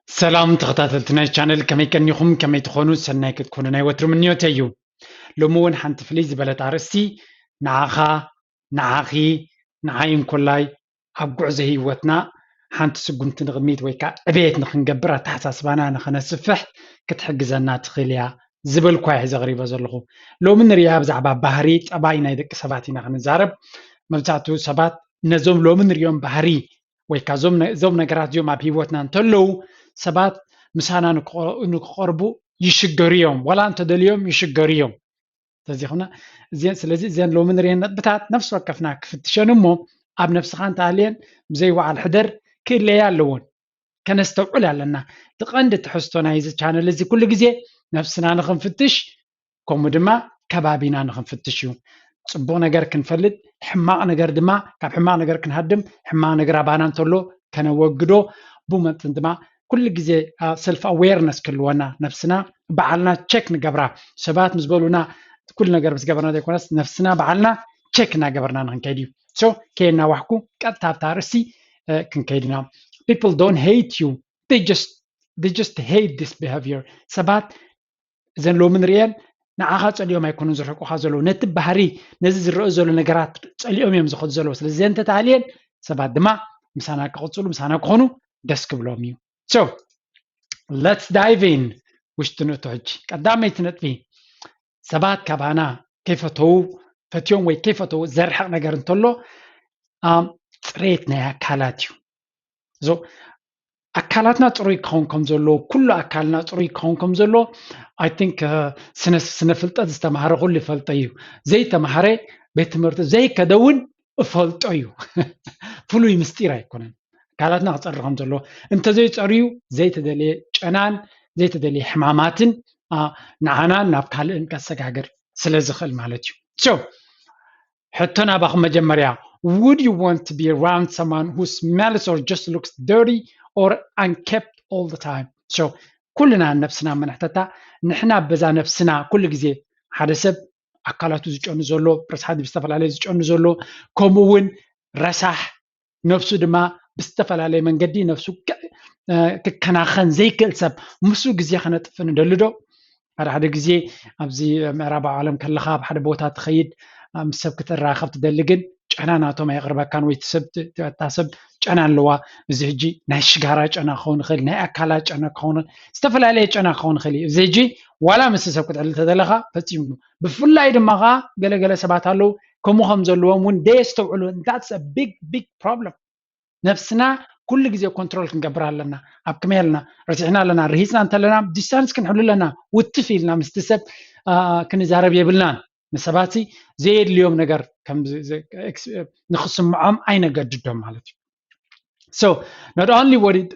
ሰላም ተኸታተልቲ ናይ ቻነል፣ ከመይ ቀኒኹም? ከመይ ትኾኑ? ሰናይ ክትኮኑ ናይ ወትሩ ምንዮተይ እዩ። ሎሚ እውን ሓንቲ ፍልይ ዝበለት ኣርእስቲ ንዓኻ፣ ንዓኺ፣ ንዓይ እንኮላይ ኣብ ጉዕዞ ህይወትና ሓንቲ ስጉምቲ ንቕድሚት ወይ ከዓ ዕቤት ንኽንገብር፣ ኣተሓሳስባና ንኸነስፍሕ ክትሕግዘና ትኽእል እያ ዝበልኳ እየ ሒዘ ቀሪበ ዘለኹ። ሎሚ ንሪኣ ብዛዕባ ባህሪ፣ ጠባይ ናይ ደቂ ሰባት ኢና ክንዛረብ። መብዛሕትኡ ሰባት ነዞም ሎሚ ንሪኦም ባህሪ ወይ ከዓ እዞም ነ-፣ እዞም ነገራት እዚኦም ኣብ ህይወትና እንተለዉ፣ ሰባት ምሳና ንክቐ-፣ ንክቐርቡ ይሽገሩ እዮም፣ ዋላ እንተደልዮም ይሽገሩ እዮም። ስለዚ ኹና፣ እዚአን፣ ስለዚ እዘን ሎሚ ንሪአን ነጥብታት ነፍሲ ወከፍና ክፍትሸን እሞ፣ ኣብ ነፍስኻ እንተሃልየን ብዘይ ወዓል ሕደር ክእለያ ኣለዎን። ከነስተውዕል ኣለና። እቲ ቀንዲ ትሕዝቶ ናይዚ ቻነል እዚ ኩሉ ግዜ ነፍስና ንኽንፍትሽ፣ ከምኡ ድማ ከባቢና ንኽንፍትሽ እዩ። ጽቡቕ ነገር ክንፈልጥ፣ ሕማቕ ነገር ድማ፣ ካብ ሕማቕ ነገር ክንሃድም፣ ሕማቕ ነገር ኣባና እንተሎ ከነወግዶ፣ ብኡ መጠን ድማ ኩሉ ግዜ፣ አ፣ ሰልፍ ኣዌርነስ ክህልወና፣ ነፍስና ባዕልና ቸክ ንገብራ። ሰባት ምስ በሉና፣ ኩሉ ነገር ምስ ገበርና ዘይኮነስ፣ ነፍስና ባዕልና ቸክ እናገበርና ንኽንከይድ እዩ። ሶ፣ ከየናዋሕኩ ቀጥታ ኣብታ ኣርእስቲ፣ እ፣ ክንከይድ ኢና። People don't hate you, they just, they just hate this behavior። ሰባት እዘን ሎሚ ንሪአን ንዓኻ ጸሊኦም ኣይኮኑን ዝርሕቁኻ ዘለዉ፣ ነቲ ባህሪ፣ ነዚ ዝረአ ዘሎ ነገራት ጸሊኦም እዮም ዝኸዱ ዘለዉ። ስለዚ እዘን እንተተሃልየን ሰባት ድማ ምሳና ክቕጽሉ፣ ምሳና ክኾኑ ደስ ክብሎም እዩ። So, let's dive in። ውሽጢ ንእቶ ሕጂ። ቀዳመይቲ ነጥቢ፣ ሰባት ካባና ከይፈተዉ፣ ፈትዮም ወይ ከይፈተዉ ዘርሕቕ ነገር እንተሎ፣ ኣም፣ ጽሬት ናይ ኣካላት እዩ። ዞ-፣ ኣካላትና ጽሩይ ክኸውን ከም ዘለዎ፣ ኩሉ ኣካልና ጽሩይ ክኸውን ከም ዘለዎ፣ I think፣ እ፣ ስነ፣ ስነ ፍልጠት ዝተማሃረ ኩሉ ይፈልጦ እዩ። ዘይተማሃረ፣ ቤት ትምህርቲ ዘይከደ እውን እፈልጦ እዩ። ፍሉይ ምስጢር ኣይኮነን። ኣካላትና ክጸሪ ከም ዘለዎ፣ እንተዘይጸርዩ ዘይተደልየ ጨናን ዘይተደልየ ሕማማትን፣ አ፣ ንዓናን ናብ ካልእን ከሰጋግር ስለ ዝኽእል ማለት እዩ። So፣ ሕቶ ናባኹም መጀመርያ፣ would you want to be around someone who smells or just looks dirty or unkept all the time? So፣ ኩልና ነብስና ምንሕተታ፣ ንሕና በዛ ነብስና ኩሉ ግዜ፣ ሓደ ሰብ ኣካላቱ ዝጨኑ ዘሎ፣ ርሳሓት ብዝተፈላለየ ዝጨኑ ዘሎ፣ ከምኡ እውን ረሳሕ፣ ነብሱ ድማ ብዝተፈላለየ መንገዲ ነብሱ ክ-፣ እ፣ ክከናኸን ዘይክእል ሰብ፣ ምስኡ ግዜ ከነጥፍእ ንደሊ ዶ? ሓደ ሓደ ግዜ ኣብዚ ምዕራባዊ ዓለም ከለኻ፣ ኣብ ሓደ ቦታ ትኸይድ፣ እ፣ ምስ ሰብ ክትራኸብ ትደሊ፣ ግን ጨና ናቶም ኣየቕርበካን፣ ወይ እቲ ሰብ ት-፣ ት-፣ እታ ሰብ ጨና ኣለዋ። እዚ ሕጂ ናይ ሽጋራ ጨና ክኸውን ይኽእል፣ ናይ ኣካላት ጨና ክኸውን፣ ዝተፈላለየ ጨና ክኸውን ይኽእል እዩ። እዚ ሕጂ ዋላ ምስ ሰብ ክትዕልል ተደለኻ ፈጺሙ። ብፍላይ ድማ ኸዓ ገለገለ ሰባት ኣለዉ፣ ከምኡ ከም ዘለዎም እውን ደየስተውዕሉ። That's a big, big problem። ነብስና ኩሉ ግዜ ኮንትሮል ክንገብር ኣለና። ኣብ ከመይ ኣለና? ረሲሕና ኣለና፣ ርሂጽና እንተለና ዲስታንስ ክንሕሉ ኣለና። ውትፍ ኢልና ምስቲ ሰብ፣ አ፣ ክንዛረብ የብልናን። ንሰባት ሲ ዘየድልዮም ነገር ከም ዝ-፣ ዝ-፣ ኤክስ-፣ ንኽስምዖም ኣይነገድዶም ማለት እዩ። So, not only would it,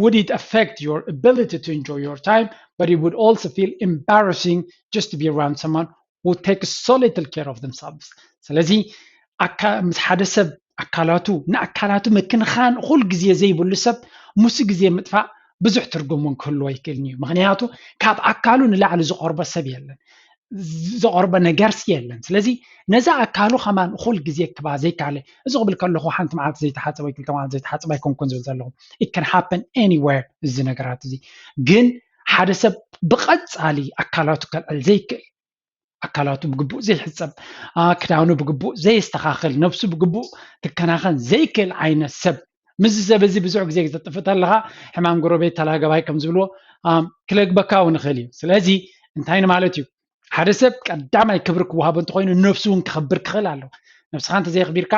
would it affect your ability to enjoy your time, but it would also feel embarrassing just to be around someone who takes so little care of themselves. ስለዚ ኣካ-፣ ምስ ሓደ ሰብ ኣካላቱ፣ ንኣካላቱ ምክንኻን ኩል ግዜ ዘይብሉ ሰብ፣ ምስ ግዜ ምጥፋእ ብዙሕ ትርጉም እውን ክህልዎ ኣይክእልን እዩ። ምኽንያቱ ካብ ኣካሉ ንላዕሊ ዝቐርቦ ሰብ የለን፣ ዝቐርቦ ነገርሲ የለን። ስለዚ ነዛ ኣካሉ ከማን ኩል ግዜ ክባ ዘይካለ፣ እዚ ክብል ከለኹ ሓንቲ መዓልቲ ዘይተሓጸበ ወይ ክልተ መዓልቲ ዘይተሓጸበ ኣይኮንኩን ዝብል ዘለኹ። It can happen anywhere እዚ ነገራት እዚ። ግን ሓደ ሰብ ብቐጻሊ ኣካላቱ ከልዕል ዘይክእል፣ ኣካላቱ ብግቡእ ዘይሕጸብ፣ አ፣ ክዳኑ ብግቡእ ዘየስተኻኽል፣ ነብሱ ብግቡእ ክከናኸን ዘይክእል ዓይነት ሰብ፣ ምስዚ ሰብ እዚ ብዙሕ ግዜ ክትጥፍእ ተለኻ፣ ሕማም ጎረቤት ተላገባይ ከም ዝብልዎ፣ አ፣ ክለግበካ እውን ይኽእል እዩ። ስለዚ እንታይ ንማለት እዩ? ሓደ ሰብ ቀዳማይ ክብሪ ክወሃቦ እንተኾይኑ፣ ነብሱ እውን ክኸብር ክኽእል ኣለዎ። ነብስኻ እንተዘየኽቢርካ፣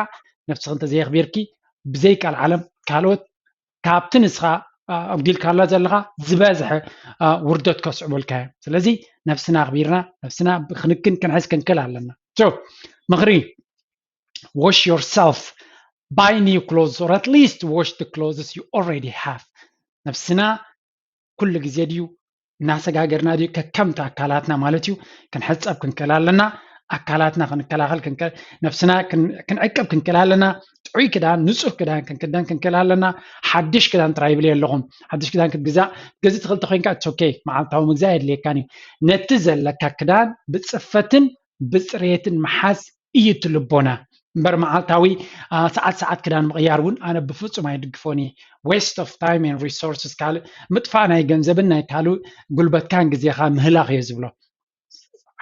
ነብስኻ እንተዘየኽቢርኪ፣ ብዘይ ቀልዓለም ካልኦት ካብቲ ንስኻ፣ አ፣ ኣጉዲልካላ ዘለኻ ዝበዝሐ፣ አ፣ ውርደት ከስዕቡልካ እዮም። ስለዚ ነብስና ኣኽቢርና፣ ነብስና ክንክን ክንሕዝ ክንክእል ኣለና። So፣ ምኽሪ፣ wash yourself, buy new clothes, or at least wash the clothes you already have። ነብስና ኩሉ ግዜ ድዩ እናሰጋገርና ድዩ? ከከምቲ ኣካላትና ማለት እዩ፣ ክንሕጸብ ክንክእል ኣለና። ኣካላትና ክንከላኸል ክንክእል፣ ነብስና ክን-፣ ክንዕቅብ ክንክእል ኣለና። ጥዑይ ክዳን፣ ንጹህ ክዳን ክንክደን ክንክእል ኣለና። ሓድሽ ክዳን ጥራይ ይብል የለኹም። ሓድሽ ክዳን ክትግዛእ፣ ክትገዝእ ትኽእል ተኾይንካ፣ it's okay፣ መዓልታዊ ምግዛእ የድልየካን እዩ። ነቲ ዘለካ ክዳን ብጽፈትን ብጽሬትን ምሓዝ እዩ እቲ ልቦና። እምበር መዓልታዊ ሰዓት ሰዓት ክዳን ምቕያር እውን ኣነ ብፍፁም ኣይድግፎን እየ። Waste of time and resources፣ ካልእ ምጥፋእ ናይ ገንዘብን ናይ ካልእ ጉልበትካን ግዜኻ ምህላኽ እየ ዝብሎ።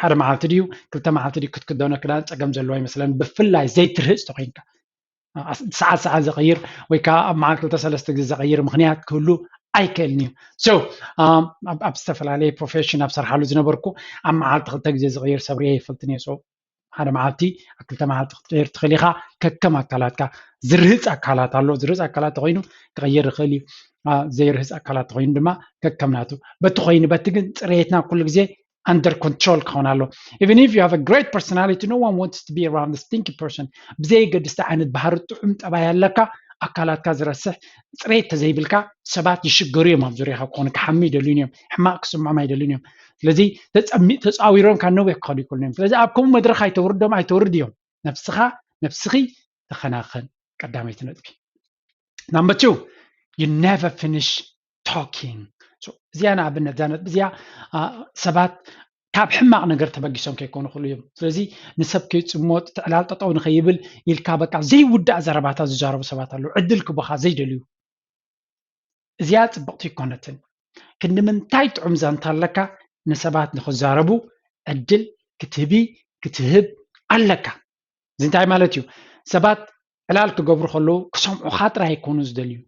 ሓደ መዓልቲ ድዩ ክልተ መዓልቲ ድዩ ክትክደኖ ክዳን ፀገም ዘለዎ ይመስለን፣ ብፍላይ ዘይትርህፅ ተኮይንካ። ሰዓት ሰዓት ዘቐይር ወይ ከዓ ኣብ መዓልቲ ክልተ ሰለስተ ግዜ ዘቐይር ምክንያት ክህሉ ኣይክእልን እዩ። ኣብ ዝተፈላለየ ፕሮፌሽን ኣብ ሰርሓሉ ዝነበርኩ ኣብ መዓልቲ ክልተ ግዜ ዝቐይር ሰብ ሪኤ ይፈልጥን እየ። ሓደ መዓልቲ ኣብ ክልተ መዓልቲ ክትቀይር ትኽእል ኢኻ። ከከም ኣካላትካ ዝርህፅ ኣካላት ኣሎ። ዝርህፅ ኣካላት ተኮይኑ ክቐይር ይኽእል እዩ። ዘይርህፅ ኣካላት ተኮይኑ ድማ ከከም ናቱ። በቲ ኮይኑ በቲ ግን ፅሬትና ኩሉ ግዜ under control ክኸውን ኣሎ። Even if you have a great personality, no one wants to be around a stinky person። ብዘየገድስ ዓይነት ባህሪ ጥዑም ጠባይ ኣለካ፣ ኣካላትካ ዝረስሕ ፅሬት ተዘይብልካ ሰባት ይሽገሩ እዮም። ኣብ ዙሪያካ ክኾኑ ክሓሙ ይደልዩን እዮም፣ ሕማቕ ክስምዖም ኣይደልዩን እዮም። ስለዚ ተፃዊሮም ካብ ነዊሕ ክኸዱ ይክእሉን እዮም። ስለዚ ኣብ ከምኡ መድረኽ ኣይተውርዶም፣ ኣይተውርድ እዮም። ነብስኻ ነብስኺ ተኸናኸን። ቀዳመይቲ ነጥቢ። Number two, you never finish talking። እዚኣ ንኣብነት እዛ ነጥቢ እዚኣ ሰባት ካብ ሕማቕ ነገር ተበጊሶም ከይኮኑ ክእሉ እዮም። ስለዚ ንሰብ ከይፅሞ ትዕላል ጠጠው ንኸይብል ኢልካ በቃ ዘይውዳእ ዘረባታት ዝዛረቡ ሰባት ኣለዉ፣ ዕድል ክቦኻ ዘይደልዩ። እዚኣ ፅብቕቲ ይኮነትን። ክንዲ ምንታይ ጥዑም ዛንታ ኣለካ ንሰባት ንክዛረቡ ዕድል ክትህቢ ክትህብ ኣለካ። እዚ እንታይ ማለት እዩ? ሰባት ዕላል ክገብሩ ከለዉ ክሰምዑኻ ጥራይ ኣይኮኑ ዝደልዩ።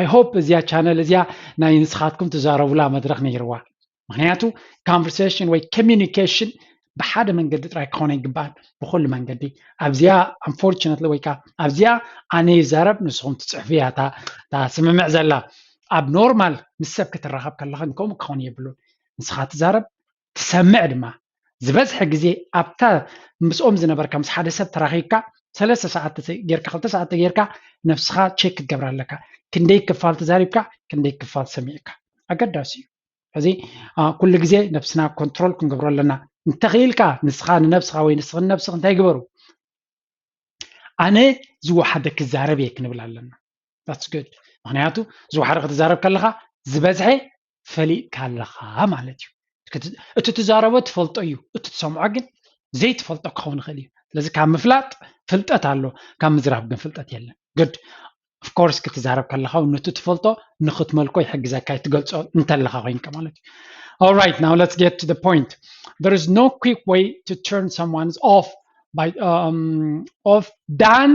I hope እዚኣ ቻነል እዚኣ ናይ ንስኻትኩም ትዛረቡላ መድረኽ ነይርዋ። ምክንያቱ conversation ወይ communication ብሓደ መንገዲ ጥራይ ክኾን ኣይግባእን፣ ብኩሉ መንገዲ። ኣብዚኣ unfortunately ወይ ከዓ ኣብዚኣ ኣነ ይዛረብ ንስኹም ትፅሕፉ እያ እታ ስምምዕ ዘላ። ኣብ ኖርማል ምስ ሰብ ክትራኸብ ከለኻ ከምኡ ክኸውን የብሉን። ንስኻ ትዛረብ ትሰምዕ ድማ። ዝበዝሐ ግዜ ኣብታ ምስኦም ዝነበርካ ምስ ሓደ ሰብ ተራኺብካ ሰለስተ ሰዓት ጌርካ ክልተ ሰዓት ጌርካ ነብስኻ ቼክ ክትገብር ኣለካ። ክንደይ ክፋል ተዛሪብካ፣ ክንደይ ክፋል ሰሚዕካ ኣገዳሲ እዩ። እዚ ኩሉ ግዜ ነብስና ኮንትሮል ክንገብሮ ኣለና። እንተኽኢልካ ንስኻ ንነብስኻ ወይ ንስኺ ንነብስኽ እንታይ ግበሩ? ኣነ ዝወሓደ ክዛረብ እየ ክንብል ኣለና። That's good። ምክንያቱ ዝወሓደ ክትዛረብ ከለኻ ዝበዝሐ ፈሊጥካ ኣለኻ ማለት እዩ። እቲ ትዛረቦ ትፈልጦ እዩ፣ እቲ ትሰምዖ ግን ዘይትፈልጦ ክኸውን ይኽእል እዩ። ስለዚ ካብ ምፍላጥ ፍልጠት ኣሎ፣ ካብ ምዝራብ ግን ፍልጠት የለን። Good። Of course ክትዛረብ ከለኻ እውን ነቲ ትፈልጦ ንክትመልኮ ይሕግዘካ፣ ትገልጾ እንተለኻ ኮይንካ ማለት እዩ። All right, now let's get to the point. There is no quick way to turn someone's off by um, off than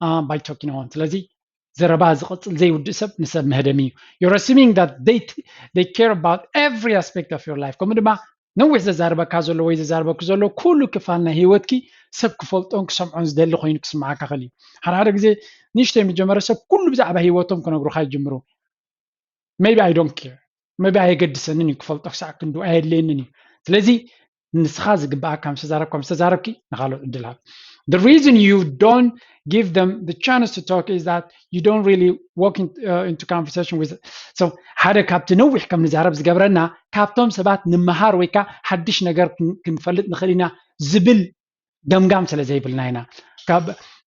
uh, by talking on። ስለዚ ዘረባ ዝቕጽል ዘይውድእ ሰብ ንሰብ መህደሚ እዩ። You're assuming that they they care about every aspect of your life። ከምኡ ድማ ነዊሕ ዘዛርበካ ዘሎ ወይ ዘዛርበኩ ዘሎ ኩሉ ክፋል ናይ ህይወትኪ ሰብ ክፈልጦን ክሰምዖን ዝደሊ ኮይኑ ክስምዓካ ክእል እዩ። ሓደ ሓደ ግዜ ንእሽተይ መጀመርያ ሰብ ኩሉ ብዛዕባ ህይወቶም ክነግሩካ ይጅምሩ። Maybe I don't care፣ maybe ኣየገድሰንን እዩ ክፈልጦ ክሳዕ ክንዱ ኣየድልየንን እዩ። ስለዚ ንስኻ ዝግብኣካ ምስ ተዛረብካ ምስ ተዛረብኪ ንካልኦት ዕድል ሃብ። The reason you don't give them the chance to talk is that you don't really walk in, uh, into conversation with so ሓደ ካብቲ ነዊሕ ከም ንዛረብ ዝገብረና ካብቶም ሰባት ንምሃር ወይ ከዓ ሓድሽ ነገር ክንፈልጥ ንኽእል ኢና ዝብል ገምጋም ስለ ዘይብልና ኢና።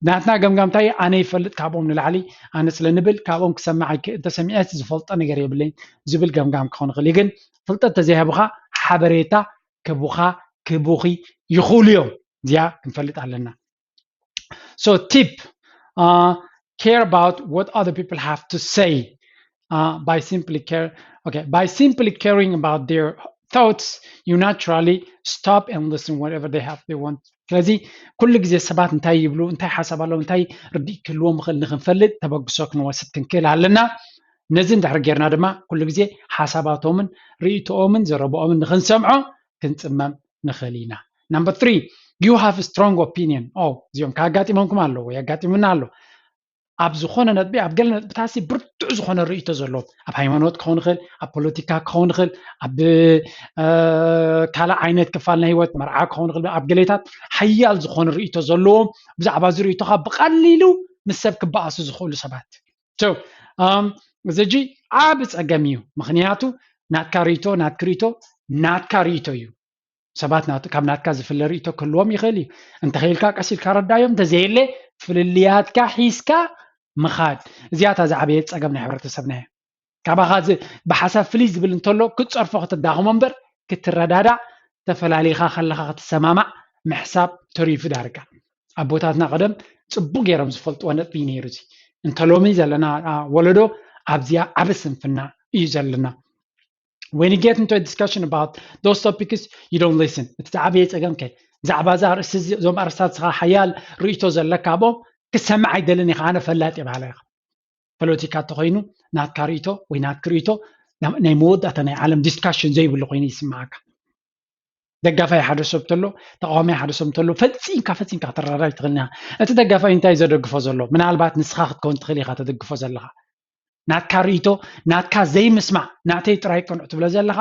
ናትና ገምጋም እንታይ ኣነ ይፈልጥ ካብኦም ንላዕሊ ኣነ ስለ ንብል ካብኦም ክሰምዕ እንተሰሚዐ ዝፈልጦ ነገር የብለይ ዝብል ገምጋም ክኸውን ይኽእል እዩ። ግን ፍልጠት ተዘይሃብኻ ሓበሬታ ክቡኻ ክቡኺ ይኽእሉ እዮም። እዚኣ ክንፈልጥ ኣለና። So tip, uh, care about what other people have to say uh, by simply care okay by simply caring about their thoughts, you naturally stop and listen whatever they have they want. ስለዚ ኩሉ ግዜ ሰባት እንታይ ይብሉ፣ እንታይ ሓሳብ ኣለዎም፣ እንታይ ርድኢት ክህልዎም ይኽእል ንክንፈልጥ ተበግሶ ክንወስድ ክንክእል ኣለና። ነዚ እንድሕር ጌርና ድማ ኩሉ ግዜ ሓሳባቶምን ርእይቶኦምን ዘረብኦምን ንክንሰምዖ ክንፅመም ንኽእል ኢና። Number three, you have a strong opinion. ኦ እዚኦም ካጋጢሞምኩም ኣለዎ ወይ ኣጋጢሙና ኣሎ። ኣብ ዝኾነ ነጥቢ ኣብ ገለ ነጥብታሲ ብርቱዕ ዝኾነ ርእይቶ ዘለዎም ኣብ ሃይማኖት ክኸውን ይኽእል፣ ኣብ ፖለቲካ ክኸውን ይኽእል፣ ኣብ ካልእ ዓይነት ክፋል ናይ ህይወት መርዓ ክኸውን ይኽእል፣ ኣብ ገሌታት ሓያል ዝኾነ ርእይቶ ዘለዎም ብዛዕባ እዚ ርእይቶኻ ብቐሊሉ ምስ ሰብ ክበኣሱ ዝኽእሉ ሰባት። እዚ ሕጂ ዓቢ ጸገም እዩ። ምኽንያቱ ናትካ ርእይቶ ናትኪ ርእይቶ ናትካ ርእይቶ እዩ። ሰባት ካብ ናትካ ዝፍለ ርእይቶ ክህልዎም ይኽእል እዩ። እንተኽኢልካ ቀስ ኢልካ ረዳዮም፣ እንተዘየለ ፍልልያትካ ሒዝካ ምኻድ። እዚኣ እታ ዝዓበየት ጸገም ናይ ሕብረተሰብና እያ። ካባኻ ብሓሳብ ፍልይ ዝብል እንተሎ ክትጸርፎ ክትዳኽሞ እምበር ክትረዳዳእ ተፈላሊኻ ከለኻ ክትሰማማዕ ምሕሳብ ተሪፉ ዳርጋ። ኣቦታትና ቀደም ጽቡቅ ገይሮም ዝፈልጥዎ ነጥቢ እዩ ነይሩ። እዚ እንተ ሎሚ ዘለና ወለዶ ኣብዚኣ ዓቢ ስንፍና እዩ ዘለና። When you get into a discussion about those topics, you don't listen. እቲ ዝዓበየ ጸገም ከ ብዛዕባ እዛ ኣርእስቲ፣ እዞም ኣርእስታት፣ ንስኻ ሓያል ርእይቶ ዘለካ ኣብኦም ክትሰምዕ ኣይደልን ኢኻ። ኣነ ፈላጥ እየ በሃላይ ኢኻ። ፖለቲካ እንተኾይኑ ናትካ ርእይቶ ወይ ናትኪ ርእይቶ ናይ መወዳእታ ናይ ዓለም ዲስካሽን ዘይብሉ ኮይኑ ይስምዓካ። ደጋፋይ ሓደ ሰብ እንተሎ፣ ተቃዋማይ ሓደ ሰብ እንተሎ፣ ፈጺምካ ፈጺምካ ክትረዳዳእ ኣይትኽእልን ኢኻ። እቲ ደጋፋይ እንታይ ዘደግፎ ዘሎ? ምናልባት ንስኻ ክትከውን ትኽእል ኢኻ ተደግፎ ዘለኻ። ናትካ ርእይቶ፣ ናትካ ዘይምስማዕ፣ ናተይ ጥራይ ቅኑዕ ትብሎ ዘለኻ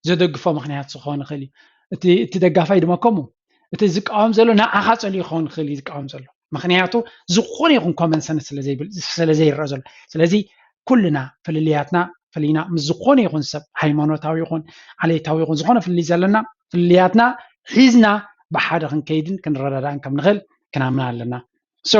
ዘደግፎ ምኽንያት ክኸውን ይኽእል እዩ። እቲ እቲ ደጋፋይ ድማ ከምኡ። እቲ ዝቃወም ዘሎ ንዓኻ ጸሊኡ ክኸውን ይኽእል እዩ ዝቃወም ዘሎ። ምኽንያቱ ዝኾነ ይኹን ኮመን ሰንስ ስለ ዘይብል፣ ስለ ዘይረአ ዘሎ። ስለዚ ኩልና ፍልልያትና ፈሊና ምስ ዝኾነ ይኹን ሰብ፣ ሃይማኖታዊ ይኹን ዓሌታዊ ይኹን ዝኾነ ፍልልይ ዘለና፣ ፍልልያትና ሒዝና ብሓደ ክንከይድን ክንረዳዳእን ከም ንኽእል ክናምና ኣለና። So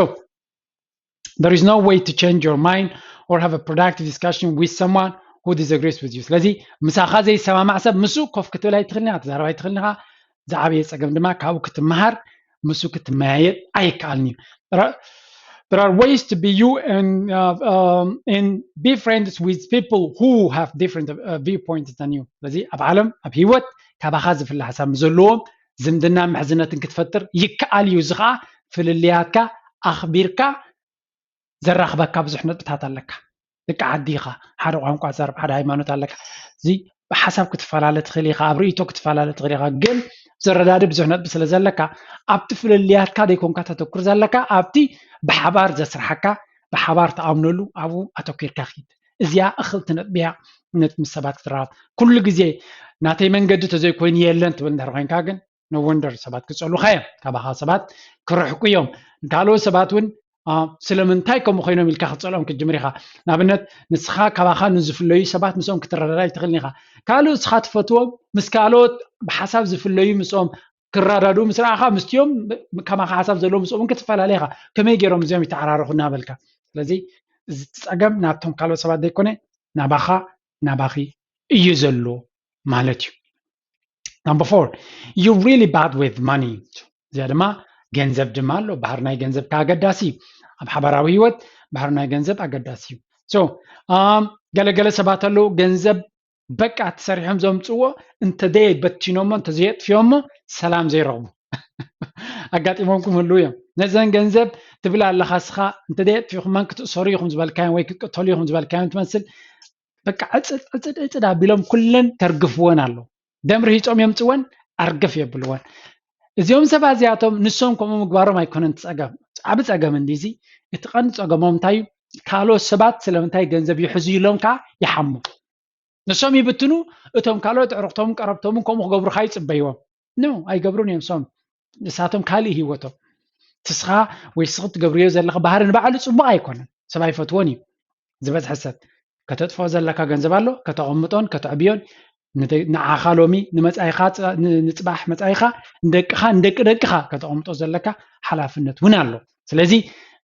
there is no way to change your mind or have a productive discussion with someone who disagrees with you. ስለዚ ምሳኻ ዘይሰማማዕ ሰብ ምስኡ ኮፍ ክትብል ኣይትኽእልን ኢኻ፣ ክትዛረብ ኣይትኽእልን ኢኻ። ዝዓበየ ጸገም ድማ ካብኡ ክትመሃር፣ ምስኡ ክትመያየጥ ኣይከኣልን እዩ። There are, there are ways to be you and, uh, um, and be friends with people who have different, uh, viewpoints than you. ስለዚ ኣብ ዓለም፣ ኣብ ህይወት ካባኻ ዝፍለ ሓሳብ ምስ ዘለዎም ዝምድና ምሕዝነትን ክትፈጥር ይከኣል እዩ። እዚ ኸኣ ፍልልያትካ ኣኽቢርካ ዘራኽበካ ብዙሕ ነጥብታት ኣለካ። ደቂ ዓዲ ኢኻ፣ ሓደ ቋንቋ ትዛረብ፣ ሓደ ሃይማኖት ኣለካ። እዚ ብሓሳብ ክትፈላለ ትኽእል ኢኻ፣ ኣብ ርእይቶ ክትፈላለ ትኽእል ኢኻ፣ ግን ዘረዳድእ ብዙሕ ነጥቢ ስለ ዘለካ ኣብቲ ፍልልያትካ ዘይኮንካ ተተኩር ዘለካ፣ ኣብቲ ብሓባር ዘስርሓካ፣ ብሓባር ትኣምነሉ ኣብኡ ኣተኪርካ ኪድ። እዚኣ እኽልቲ ነጥቢ እያ። ነጥቢ ምስ ሰባት ክትራኸብ ኩሉ ግዜ ናተይ መንገዲ ተዘይኮይኑ የለን ትብል እንድሕር ኮይንካ ግን no wonder ሰባት ክጸሉኻ እዮም። ካባኻ ሰባት ክርሕቁ እዮም። ካልኦት ሰባት እውን አ፣ ስለምንታይ ከምኡ ኮይኖም ኢልካ ክትጸልኦም ክትጅምር ኢኻ። ንኣብነት ንስኻ ካባኻ ንዝፍለዩ ሰባት ምስኦም ክትረዳዳእ ኣይትኽእልን ኢኻ። ካልኦት ንስኻ ትፈትዎም ምስ ካልኦት ብሓሳብ ዝፍለዩ ምስኦም ክረዳድኡ ምስ ረኣኻ ምስቲኦም ከማኻ ሓሳብ ዘለዎም ምስኦም እውን ክትፈላለ ኢኻ። ከመይ ገይሮም እዚኦም ይተዓራረኹ እናበልካ። ስለዚ እዚ ጸገም ናብቶም ካልኦት ሰባት ዘይኮነ ናባኻ ናባኺ እዩ ዘሎ ማለት እዩ። Number four, you really bad with money. እዚኣ ድማ ገንዘብ ድማ ኣሎ። ባህሪ ናይ ገንዘብ ከኣ ኣገዳሲ እዩ። ኣብ ሓባራዊ ህይወት ባህሪ ናይ ገንዘብ ኣገዳሲ እዩ። So um, ገለገለ ሰባት ኣለዉ ገንዘብ በቃ ተሰሪሖም ዘምፅዎ እንተዘየበቲኖሞ እንተዘየጥፊዮሞ ሰላም ዘይረኽቡ ኣጋጢሞም ክምህሉ እዮም። ነዘን ገንዘብ ትብል ኣለኻ እስኻ እንተዘየጥፊኹመን ክትእሰሩ ኢኹም ዝበልካዮም ወይ ክትቅተሉ ኢኹም ዝበልካዮም ትመስል በቃ ዕፅድ ዕፅድ ዕፅድ ኣቢሎም ኩለን ተርግፍወን ኣለዉ። ደም ርሂፆም የምፅወን ኣርግፍ የብልወን። እዚኦም ሰባት እዚኣቶም ንሶም ከምኡ ምግባሮም ኣይኮነን እቲ ፀገም። ዓቢ ፀገም እንዲዚ እቲ ቀንዲ ፀገሞም እንታይ እዩ? ካልኦት ሰባት ስለምንታይ ገንዘብ ይሕዙ ኢሎም ከዓ ይሓሙ። ንሶም ይብትኑ፣ እቶም ካልኦት ኣዕሩኽቶምን ቀረብቶምን ከምኡ ክገብሩኻ ይፅበይዎም። ኖ ኣይገብሩን እዮም። ሶም ንሳቶም ካልእ ህይወቶም ትስኻ ወይ ስኺ ትገብርዮ ዘለኻ ባህሪ ንባዕሉ ፅቡቕ ኣይኮነን። ሰብ ኣይፈትዎን እዩ። ዝበዝሐ ሰብ ከተጥፍኦ ዘለካ ገንዘብ ኣሎ ከተቐምጦን ከተዕብዮን ንዓኻ ሎሚ ንመፃኢኻ ንፅባሕ መፃኢኻ ንደቅኻ ንደቂ ደቅኻ ከተቐምጦ ዘለካ ሓላፍነት እውን ኣሎ። ስለዚ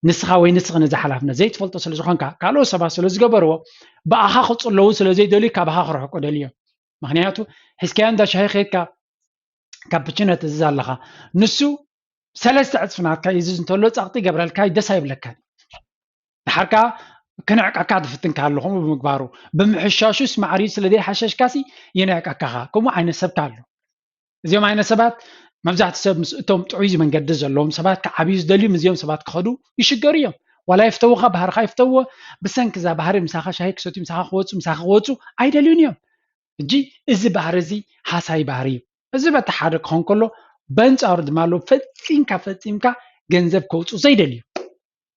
ንስኻ ወይ ንስኺ ነዚ ሓላፍነት ዘይትፈልጦ ስለ ዝኾንካ ካልኦት ሰባት ስለ ዝገበርዎ ብኣኻ ክፅለዉ ስለ ዘይደልዩ ካባኻ ክርሕቁ ደልዮም። ምክንያቱ ሒዝካዮ እንዳ ሻሂ ከድካ ካፕችኖ ትእዝዝ ኣለኻ ንሱ ሰለስተ ዕፅፊ ናትካ ይእዝዝ እንተሎ ፃቕጢ ይገብረልካ ደስ ኣይብለካን። ድሓር ከዓ ክንዕቀካ ትፍትን ከ ኣሎ ከምኡ ብምግባሩ ብምሕሻሹስ ማዕርዩ ስለ ዘይሓሸሽካሲ ይንዕቀካ ከ ከምኡ ዓይነት ሰብ ከ ኣሎ። እዚኦም ዓይነት ሰባት መብዛሕትኡ ሰብ ምስ እቶም ጥዑይ መንገዲ ዘለዎም ሰባት ክዓብዩ ዝደልዩ ምስዚኦም ሰባት ክኸዱ ይሽገሩ እዮም። ዋላ ይፍተውኻ ባህርኻ ይፍተውዎ ብሰንኪ እዛ ባህሪ ምሳኻ ሻሂ ክሰትዩ ምሳኻ ክወፁ ምሳኻ ክወፁ ኣይደልዩን እዮም። ሕጂ እዚ ባህሪ እዚ ሃሳይ ባህሪ እዩ። እዚ በቲ ሓደ ክኾን ከሎ በንፃሩ ድማ ኣሎ ፈፂምካ ፈፂምካ ገንዘብ ከውፁ ዘይደልዩ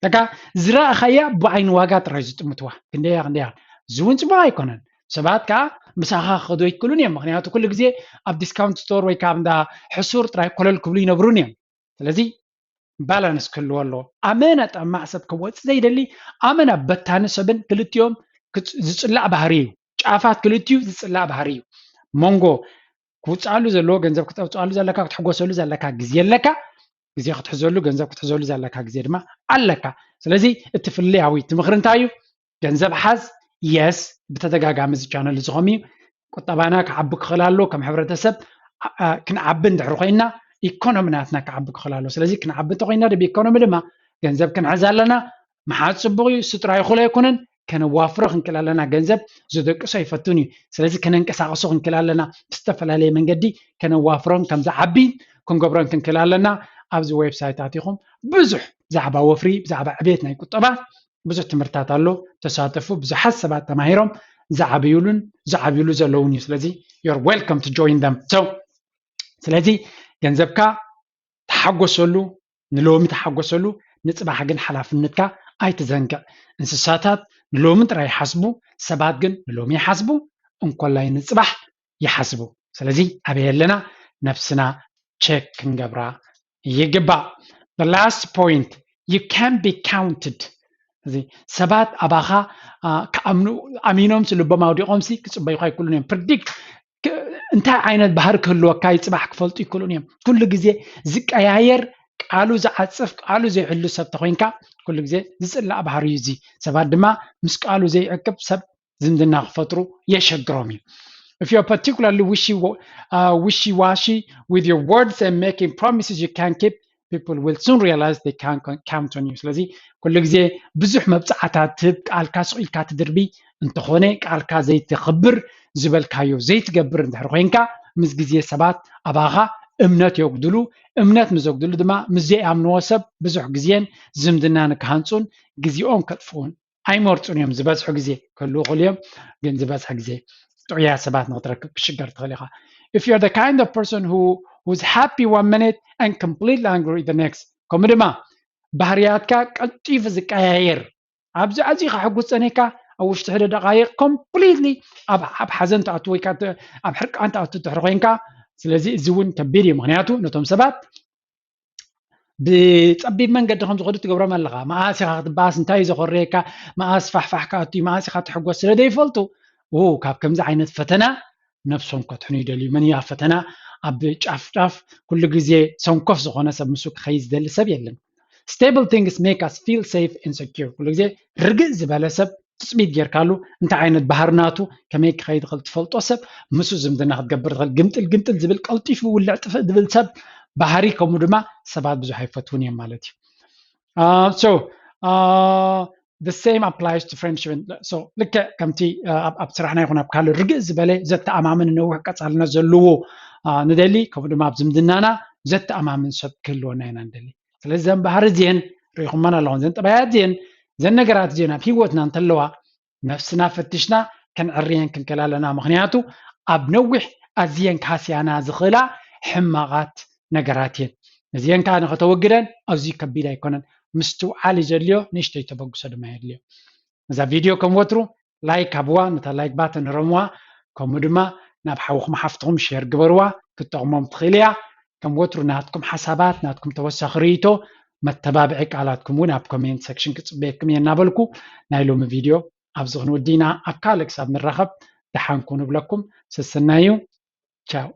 በቃ ዝረእኻያ ብዓይኒ ዋጋ ጥራይ ዝጥምትዋ ክንደያ ክንደያ እዚ እውን ፅቡቅ ኣይኮነን። ሰባት ከዓ ምሳኻ ክኸዱ ኣይክእሉን እዮም። ምክንያቱ ኩሉ ግዜ ኣብ ዲስካውንት ስቶር ወይ ከዓ እንዳ ሕሱር ጥራይ ኮለል ክብሉ ይነብሩን እዮም። ስለዚ ባላንስ ክህልዎ ኣለዎ። ኣመና ጠማዕ ሰብ ክወፅእ ዘይደሊ ኣመና በታኒ ሰብን ክልቲኦም ዝፅላእ ባህሪ እዩ። ጫፋት ክልቲኡ ዝፅላእ ባህሪ እዩ። መንጎ ክውፅኣሉ ዘለዎ ገንዘብ ክተውፅኣሉ ዘለካ ክትሕጎሰሉ ዘለካ ግዜ ኣለካ። ግዜ ክትሕዘሉ ገንዘብ ክትሕዘሉ ዘለካ ግዜ ድማ ኣለካ። ስለዚ እቲ ፍልልይ ኣብይ እቲ ምኽሪ እንታይ እዩ? ገንዘብ ሓዝ። የስ ብተደጋጋሚ እዚ ቻነል እዚ ከምኡ እዩ። ቁጠባና ክዓቢ ክኽእል ኣሎ። ከም ሕብረተሰብ ክንዓቢ እንድሕር ኮይንና ኢኮኖሚ ናትና ክዓቢ ክኽእል ኣለዎ። ስለዚ ክንዓቢ እንተኮይና ደ ኢኮኖሚ ድማ ገንዘብ ክንሕዝ ኣለና። ምሓዝ ፅቡቅ እዩ፣ እሱ ጥራይ ይኹል ኣይኮነን። ከነዋፍሮ ክንክእል ኣለና። ገንዘብ ዝደቅሶ ኣይፈቱን እዩ። ስለዚ ከነንቀሳቀሶ ክንክእል ኣለና። ብዝተፈላለየ መንገዲ ከነዋፍሮን ከም ዝዓቢ ክንገብሮን ክንክእል ኣለና። ኣብዚ ዌብሳይት ኣቲኹም ብዙሕ ብዛዕባ ወፍሪ፣ ብዛዕባ ዕቤት ናይ ቁጠባ ብዙሕ ትምህርታት ኣሎ። ተሳተፉ። ብዙሓት ሰባት ተማሂሮም ዝዓብዩሉን ዝዓብዩሉ ዘለውን እዩ። ስለዚ you're welcome to join them። So ስለዚ ገንዘብካ ተሓጎሰሉ፣ ንሎሚ ተሓጎሰሉ፣ ንፅባሕ ግን ሓላፍነትካ ኣይትዘንግዕ። እንስሳታት ንሎሚ ጥራይ ይሓስቡ፣ ሰባት ግን ንሎሚ ይሓስቡ፣ እንኮላይ ንፅባሕ ይሓስቡ። ስለዚ ኣበይ ኣለና ነብስና ቸክ ክንገብራ ይግባእ። The last point, you can be counted። እዚ ሰባት ኣባኻ አ፣ ክኣምኑ ኣሚኖምሲ ልቦም ኣውዲቖምሲ ክፅበዩኻ ኣይክእሉን እዮም። ፕርዲክት እንታይ ዓይነት ባህሪ ክህልወካ እዩ ፅባሕ ክፈልጡ ይክእሉን እዮም። ኩሉ ግዜ ዝቀያየር፣ ቃሉ ዝዓፅፍ፣ ቃሉ ዘይሕሉ ሰብ ተኮይንካ ኩሉ ግዜ ዝፅላእ ባህሪ እዩ። እዚ ሰባት ድማ ምስ ቃሉ ዘይዕቅብ ሰብ ዝምድና ክፈጥሩ የሸግሮም እዩ። If you're particularly wishy, uh, wishy-washy with your words and making promises you can't keep, people will soon realize they can't count on you። ስለዚ ኩሉ ግዜ ብዙሕ መብፅዓታት ትህብ፣ ቃልካ ስቕ ኢልካ ትድርቢ እንተኾነ፣ ቃልካ ዘይተኽብር፣ ዝበልካዮ ዘይትገብር እንድሕር ኮይንካ፣ ምስ ግዜ ሰባት ኣባኻ እምነት የጉድሉ። እምነት ምስ ዘጉድሉ ድማ ምስ ዘይኣምንዎ ሰብ ብዙሕ ግዜን ዝምድና ንክሃንፁን ግዜኦም ከጥፍኡን ኣይመርፁን እዮም። ዝበዝሑ ግዜ ክህልዉ ይኽእሉ እዮም፣ ግን ዝበዝሐ ግዜ ጥዑያት ሰባት ንክትረክብ ክሽገር ትኽእል ኢኻ። If you're the kind of person who who's happy one minute and completely angry the next፣ ከምኡ ድማ ባህርያትካ ቀልጢፉ ዝቀያየር፣ ኣብዚ ኣዝዩ ከሕጉስ ጸኒሕካ ኣብ ውሽጢ ሕደ ደቃይቕ ኮምፕሊትሊ ኣብ ኣብ ሓዘን ትኣቱ ወይ ከዓ ተ- ኣብ ሕርቃን ትኣቱ ድሕሪ ኮይንካ። ስለዚ እዚ እውን ከቢድ እዩ። ምክንያቱ ነቶም ሰባት ብጸቢብ መንገዲ ከም ዝኸዱ ትገብሮም ኣለኻ። መኣስ ኢኻ ክትበኣስ፣ እንታይ እዩ ዘኾርየካ፣ መኣስ ፋሕፋሕ ክኣቱ እዩ፣ መኣስ ኢኻ ትሕጎስ ስለ ዘይፈልጡ፣ ው ካብ ከምዚ ዓይነት ፈተና ነብሶም ከድሕኑ ይደልዩ። መን እዩ ኣብ ፈተና ኣብ ጫፍ ጫፍ ኩሉ ግዜ ሰንኮፍ ዝኾነ ሰብ፣ ምስ ክኸይድ ዝደሊ ሰብ የለን። Stable things make us feel safe and secure። ኩሉ ግዜ ርግእ ዝበለ ሰብ ትፅቢት ጌርካሉ፣ እንታይ ዓይነት ባህሪ ናቱ፣ ከመይ ክኸይድ ይኽእል ትፈልጦ ሰብ፣ ምስ ዝምድና ክትገብር ትኽእል። ግምጥል ግምጥል ዝብል፣ ቀልጢፉ ውልዕ ጥፍእ ዝብል ሰብ፣ ባህሪ ከምኡ ድማ ሰባት ብዙሕ ኣይፈትውን እዮም ማለት እዩ። Uh, so uh, the same applies to friendship. So ልክዕ ከምቲ uh, ኣብ ኣብ ስራሕና ይኹን ኣብ ካልእ ርግእ ዝበለ ዘተኣማምን ነዊሕ ቀጻልነት ዘለዎ uh, ንደሊ፣ ከምኡ ድማ ኣብ ዝምድናና ዘተኣማምን ሰብ ክህልወና ኢና ንደሊ። ስለዚ ዘን ባህሪ እዚአን ርኢኹመን ኣለኹም። ዘን ጠባያት እዚአን፣ ዘን ነገራት እዚአን ኣብ ህይወትና እንተለዋ፣ ነፍስና ፈቲሽና ከነዕርየን ክንክእል ኣለና። ምክንያቱ ኣብ ነዊሕ ኣዝየን ክሃስያና ዝኽእላ ሕማቓት ነገራት እየን። እዚአን ከዓ ንኸተወግደን ኣዝዩ ከቢድ ኣይኮነን። ምስትውዓል እዩ ዘድልዮ፣ ንእሽተይ ተበግሶ ድማ የድልዮ። እዛ ቪድዮ ከም ወትሩ ላይክ ሃብዋ፣ ነታ ላይክ ባተን ህረምዋ፣ ከምኡ ድማ ናብ ሓውኹም ሓፍትኹም ሼር ግበርዋ፣ ክትጠቕሞም ትኽእል እያ። ከም ወትሩ ናትኩም ሓሳባት፣ ናትኩም ተወሳኺ ርእይቶ፣ መተባብዒ ቃላትኩም እውን ኣብ ኮሜንት ሴክሽን ክጽበየኩም እየ እናበልኩ ናይ ሎሚ ቪድዮ ኣብዚ ክንውዲ ኢና። ኣብ ካልእ ክሳብ ንራኸብ ደሓን ኩኑ እብለኩም። ስስናዩ። ቻው።